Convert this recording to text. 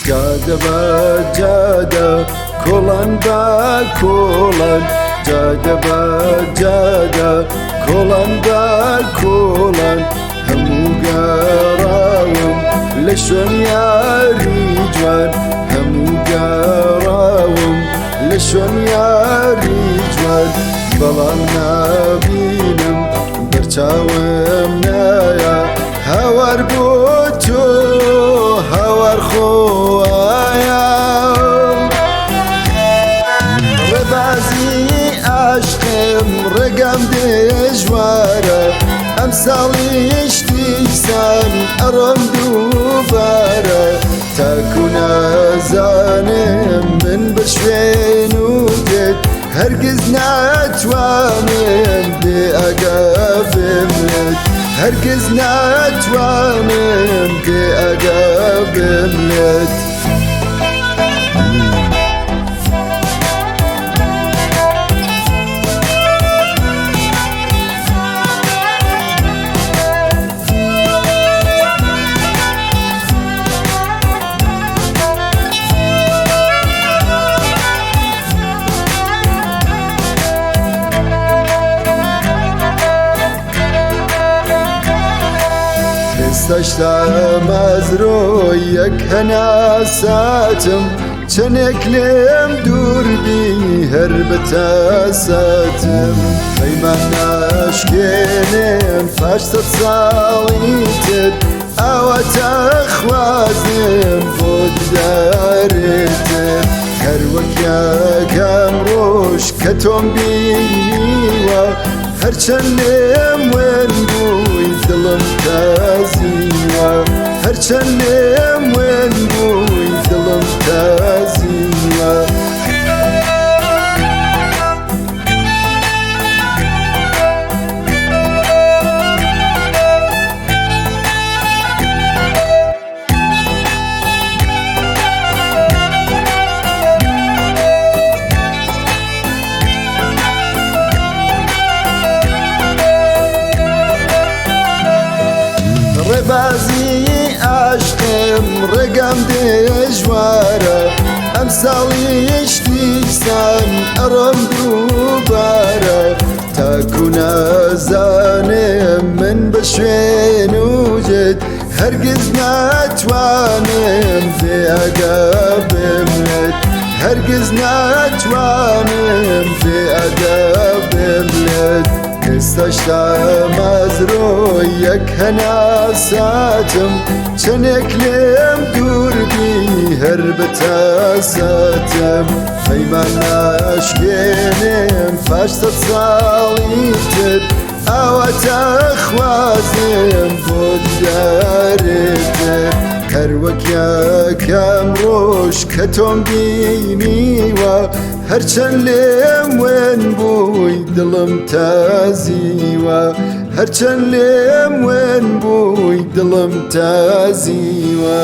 جادە بە جادە کۆڵان بە کۆڵان، جادە بە جادە کۆڵان بە کۆڵان، هەموو گەڕاوم لە شوێن یاری جوان، هەموو گەڕاوم لە شوێن یاری جوان، بەڵام نابینم بەرچاوم نایە، هاوار بۆ تۆ هاوار خۆایە. ڕێبازی ئاشقم ڕێگام دێژوارە، ئەم ساڵیش دیسان ئەڕۆم دووبارە، تاکو نازانم من بە شوێن و دێت، هەرگیز ناتوانم بێ ئاگا بم لێت، هەرگیز ناتوانم بێ ئاگا بم لێت. ئێستاش تامەزرۆی یەک هەناساتم، چەندێک لێم دووربی هەر بەتاساتم، پەیمان ناشکێنم پاش 100 ساڵی تر، ئاوا تەخوازم بۆ دیدارێتر، هەر وەک یەکەم ڕۆژ کە تۆم بینیوە، هەرچەند لێم وێن بووی دڵم تازیوە، هەرچەند لێم وێن بووی دڵم تازیوە. ڕێبازی ئاشقم ڕێگام دێژوارە، ئەم ساڵیش دیسان ئەڕۆم دووبارە، تاکو نازانم من بە شوێن و جێت، هەرگیز ناتوانم بێ ئاگا بم لێت، هەرگیز ناتوانم بێ ئاگا بم لێت. ئێستاش تامەزرۆی یەک هەناساتم، چەندێک لێم دووربی هەر بەتاساتم، پەیمان ناشکێنم پاش 100 ساڵی تر، ئاوا تەخوازم بۆ دیدارێتر، هەر وەک یەکەم ڕۆژ کە تۆم بینیوە، هەرچەند لێم وێن بووی دڵم تازیوە، هەرچەند لێم وێن بووی دڵم تازیوە.